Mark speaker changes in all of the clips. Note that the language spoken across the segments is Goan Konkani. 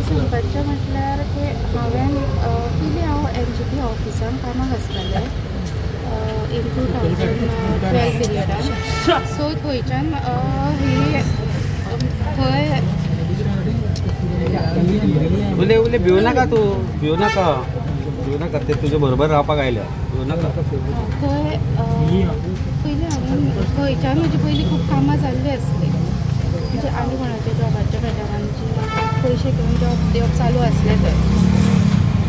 Speaker 1: सांगपाचें म्हटल्यार की हांवें पयलीं हांव एमजीपी ऑफिसान कामाक आसतालें इन 2012 पिरियडान. सो थंयच्यान ही थंय
Speaker 2: उले उले, भिवू नाका तूं, भिवू नाका, भिवू नाका. ते तुजे बरोबर रावपाक आयल्या, भिवू नाका.
Speaker 1: थंय पयलीं हांवें थंयच्यान म्हजी पयलीं खूब कामां जाल्लीं आसलीं, म्हणजे आनी कोणाच्या जॉबाच्या मॅटरांची पयशे घेवन जॉब दिवप चालू आसलें थंय.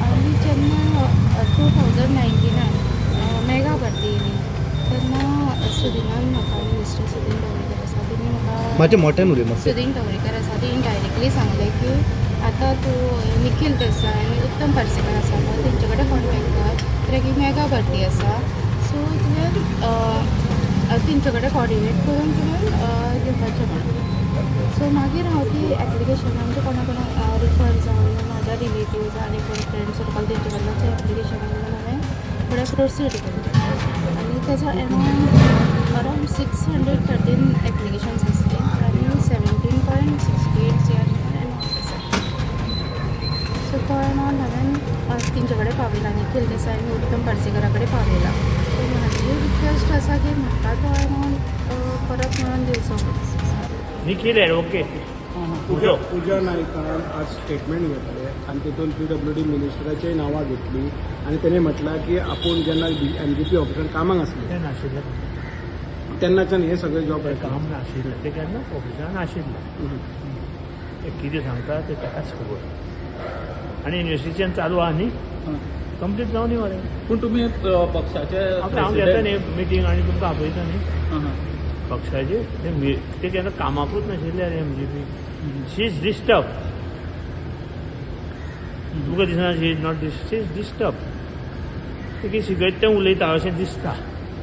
Speaker 1: आनी जेन्ना 2019नान मेगा भरती येयली तेन्ना सुदिनान म्हाका, मिनिस्टर सुदीन ढवळीकर आसा, तेणी म्हाका
Speaker 3: मातशें मोठ्यान उलय मातशें.
Speaker 1: सुदीन ढवळीकर आसा, तेणी डायरेक्टली सांगलें की आतां तूं निखील देसाय आनी उत्तम पार्सेकर आसा पळय, तेंचे कडेन कॉन्टेक्ट कर, कित्याक ही मेगा भरती आसा. सो तुवें तेंचे कडेन कॉर्डिनेट करून तुवें घेवपाचें म्हणून. सो मागीर हांव ती एप्लिकेशनां म्हणजे कोणा कोणाक रिफर जावन, म्हाज्या रिलेटिव्ज आनी कोण फ्रेंड सर्कल, तेंचे कडल्यान ते एप्लिकेशनां घेवन हांवें फुडें प्रोसीड केलें आनी तेजो amount around 613 applications आसली आनी 17.68 CR amount आसा. सो तो एमावंट हांवें तेंचे कडेन पावयला, निखील देसाय आनी उत्तम पार्सेकरा कडेन पावयला. सो म्हाजी रिक्वेस्ट आसा की म्हाका तो एमावंट परत मेळोन दिवचो म्हणून.
Speaker 4: निखील ॲडवोकेट उजो.
Speaker 5: पूजा नायकान आज स्टेटमेंट घेतलें आनी तितून पीडब्ल्यूडी मिनिस्टराचेय नांवां घेतली आनी तेणें म्हटलां की आपूण जेन्ना एमजीपी ऑफिसान कामाक आसले
Speaker 4: ते नाशिल्ले.
Speaker 5: तेन्नाच्यान हे सगळे जॉब
Speaker 4: ते काम नाशिल्लें, ते केन्नाच ऑफिसान नाशिल्लें. ते कितें सांगता ते ताकाच खबर. आनी इन्वेस्टिगेशन चालू आहा न्ही, कंप्लीट जावं दी मरे.
Speaker 6: पूण तुमी पक्षाचे
Speaker 4: आतां हांव घेता न्ही मिटींग आनी तुमकां आपयता न्ही. पक्षाचे ते ते केन्ना कामाकूच नाशिल्ले रे एमजीपी. She is disturb. तुमकां दिसना she is not dis she is disturb. ते कितें शिकयता तें उलयता अशें दिसता.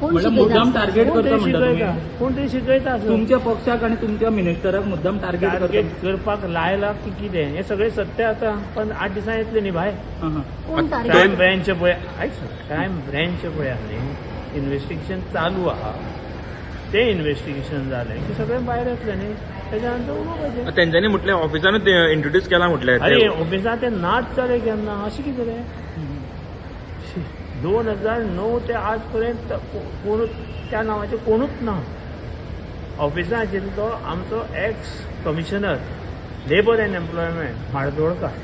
Speaker 7: कोण
Speaker 6: म्हणल्यार
Speaker 7: शिकयता?
Speaker 6: मुद्दाम टार्गेट
Speaker 4: कोण
Speaker 6: करता
Speaker 4: तरी
Speaker 6: म्हणटा
Speaker 4: शिकयता,
Speaker 6: तुमी?
Speaker 4: कोण तरी शिकयता असो.
Speaker 6: तुमच्या पक्षाक आनी तुमच्या मिनिस्टराक मुद्दाम टार्गेट करता?
Speaker 4: टार्गेट करपाक लायला की कितें, हें सगळें सत्य आतां पण 8 दिसां येतलें न्ही भायर.
Speaker 7: कोण टार्गेट?
Speaker 4: क्रायम ब्रँच पळय, आयक सांग, क्रायम ब्रँच पळय न्ही, इन्वेस्टिगेशन चालू आहा. तें इन्वेस्टिगेशन जालें की सगळें भायर येतलें न्ही, तेच्या नंतर उलोवपाचें.
Speaker 8: तेंच्यांनी म्हटलें ऑफिसानूच इंट्रोड्यूस केला म्हटलें.
Speaker 4: अरे, ऑफिसांत ते नाच जाले केन्ना, अशें कितें रे? शी, 2009 ते आज पर्यंत कोणूच त्या नांवाचे कोणूच ना. ऑफिसांत आशिल्लो तो आमचो ex commissioner labour and employment Mardolkar,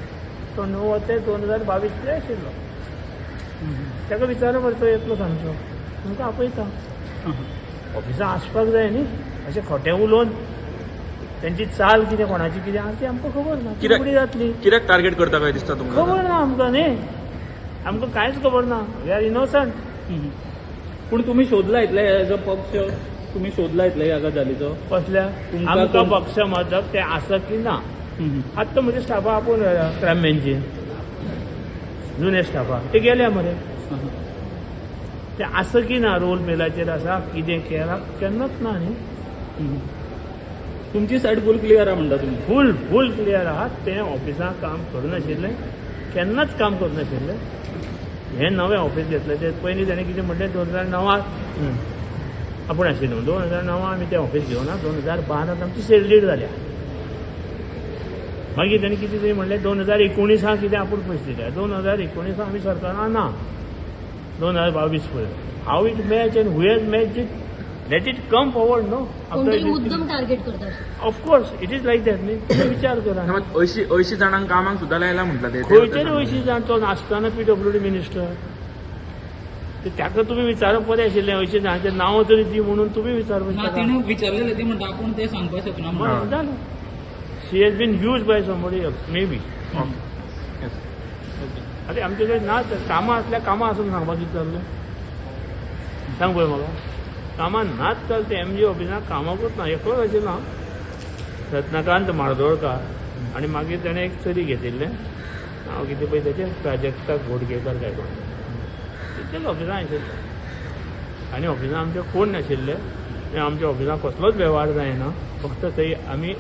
Speaker 4: तो 9 ते 2022 पर्यंत आशिल्लो. ताका विचार मरे, तो येतलो सांगचो, तुमकां आपयता. ऑफिसांत आसपाक जाय न्ही. अशें खोटें उलोवन तेंची चाल कितें, कोणाची कितें आसा ती आमकां खबर ना. ती
Speaker 8: कित्याक
Speaker 4: उगडी जातली.
Speaker 8: कित्याक टार्गेट करता काय दिसता तुमकां?
Speaker 4: खबर ना आमकां न्ही, आमकां कांयच खबर ना. We are innocent.
Speaker 6: पूण तुमी शोध लायतले एज अ पक्ष? तुमी शोध लायतले ह्या गजालीचो?
Speaker 4: कसल्या?
Speaker 6: तुमकां
Speaker 4: आमकां
Speaker 6: कोण
Speaker 4: पक्ष मदत ते आसा की ना. आत्तां म्हज्या स्टाफा आपोवन व्हेला क्रायम जुन्या स्टाफा, ते गेल्या मरे. ते आसा की ना, रोल मेलाचेर आसा, कितें केलां केन्नाच ना न्ही.
Speaker 6: तुमची सायड फूल क्लियर आहा म्हणटा तुमी?
Speaker 4: फूल फूल क्लियर आहा. तें ऑफिसांत काम करुनाशिल्लें, केन्नाच काम करुनाशिल्लें. हें नवें ऑफिस घेतलें तें पयलीं ताणें कितें म्हणलें, 2009 आपूण आशिल्लो. 2009 आमी तें ऑफिस घेवना, 2012त आमची सेल डीड जाल्या. मागीर ताणें कितें तरी म्हणलें, 2019 कितें आपूण पयशे दिल्या. 2019 आमी सरकारान ना, 2022 पळय. How it match and who has match it, let it come forward, no?
Speaker 7: कोणतरी मुद्दम टार्गेट करता अशें?
Speaker 4: Of course it is like that न्ही, तुमी विचार करा.
Speaker 8: 80 जाणांक कामाक सुद्दां लायला म्हटलां ते.
Speaker 4: खंयचे 80 जाण? तो नासतना पीडब्ल्यूडी मिनिस्टर, ते ताका तुमी विचारप बरें आशिल्लें, 80 जाणांचें नांव तरी दी म्हणून तुमी विचारपाक
Speaker 6: ना.
Speaker 4: ताका.
Speaker 6: तिणें विचारलेलें, ती म्हणटा आपूण तें सांगपाक शकना म्हणून.
Speaker 4: मग जालें. She has been use by somebody else maybe. अरे, आमचे कडेन ना तर कामां आसल्यार कामां आसून सांगपाक कितें जाल्लें, सांग पळय म्हाका. कामां नाच चलते एमजी ऑफिसांत, कामाकूच ना. एकलोच आशिल्लो हांव, रत्नाकांत म्हार्दोळकार, आनी मागीर ताणें एक चली घेतिल्लें, नांव कितें पळय तेचें, प्राजक्ता घोडगेकर काय कोण. तितलेच ऑफिसांत आशिल्ले आनी ऑफिसांत आमचे कोण नाशिल्ले आनी आमच्या ऑफिसांत कसलोच वेव्हार जायना. फक्त थंय आमी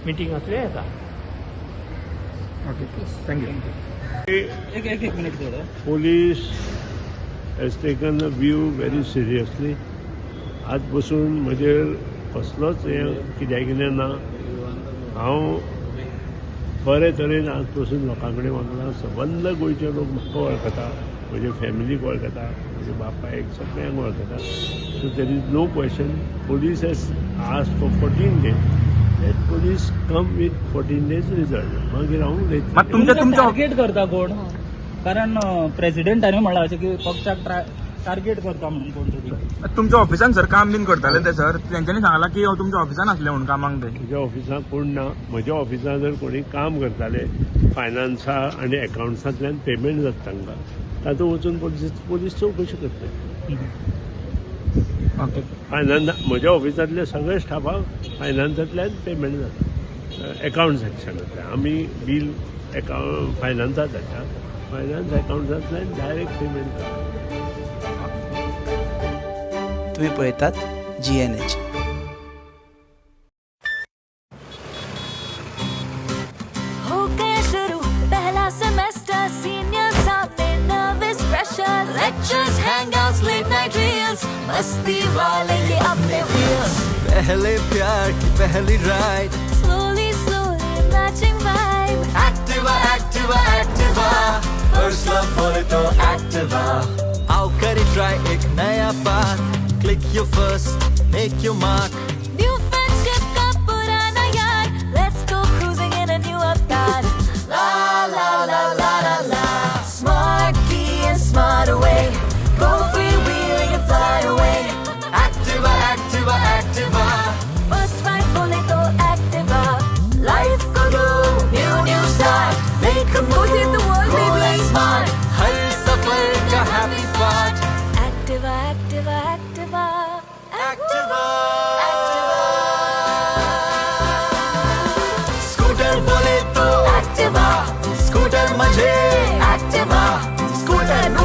Speaker 4: मिटींग आसले येता.
Speaker 8: Okay, thank you.
Speaker 6: एक एक एक मिनिट थोडं.
Speaker 9: Police has taken the view very seriously. आज बसून म्हजेर कसलोच हें कित्याक कितें ना. हांव बरे तरेन आज पसून लोकां कडेन वागला. सबंद गोंयचे लोक म्हाका वळखता, म्हजे फॅमिलीक वळखता, म्हजे बापायक सगळ्यांक वळखता. So there is no question. Police has asked for 14 days. Let police come with 14 days result. मागीर हांव उलयतलें.
Speaker 8: मात तुमच्या तुमच्या
Speaker 6: टार्गेट करता कोण? कारण प्रेसिडेंटान म्हणलां अशें की पक्षाक टार्गेट करता म्हणून कोण तरी.
Speaker 8: तुमच्या ऑफिसान सर काम बीन करताले ते सर, तेंच्यांनी सांगला की हांव तुमच्या ऑफिसान आसले म्हणून कामाक ते.
Speaker 9: म्हज्या ऑफिसांत कोण ना. म्हज्या ऑफिसांत जर कोणी काम करताले, फायनान्सा आनी एकावंट्सांतल्यान पेमेंट जाता तांकां, तातूंत वचून पोलीस पोलीस चवकशी करतले.
Speaker 8: ओके.
Speaker 9: फायनान्स, म्हज्या ऑफिसांतले सगळे स्टाफाक फायनान्सांतल्यान पेमेंट जाता, एकावंट सेक्शनांतल्यान. आमी बील एकावंट फायनान्सात धाडटा, फायनान्स एकावंट्सांतल्यान डायरेक्ट पेमेंट जाता.
Speaker 3: तुम्ही पळयतात जीएनएच.
Speaker 10: हो गया शुरू पहला सेमेस्टर, सीनियर सामने nervous pressure, lectures, hangouts, late night reels, मस्ती वाले ये अपने व्हील्स.
Speaker 3: पहले प्यार की पहली ride,
Speaker 10: slowly slowly matching vibe.
Speaker 3: Activa, Activa, Activa, first love बोले तो एक्टिवा. आओ करे ट्राई एक नया path, click your first, make your mark.
Speaker 10: New friendship का पुराना यार, let's go cruising in a new avatar.
Speaker 3: La la la la la la.
Speaker 10: Smart key and smart away, go freewheeling and fly away.
Speaker 3: Activa, Activa, Activa.
Speaker 10: First ride बोले तो Activa.
Speaker 3: Life co do new new start, make a move,
Speaker 10: the world,
Speaker 3: cool
Speaker 10: baby.
Speaker 3: and smart, हर सफर का happy part.
Speaker 10: Activa, Activa, Activa.
Speaker 3: Activa, scooter बोले तो एक्टिवा, स्कूटर मजे एक्टिवा, स्कूटर.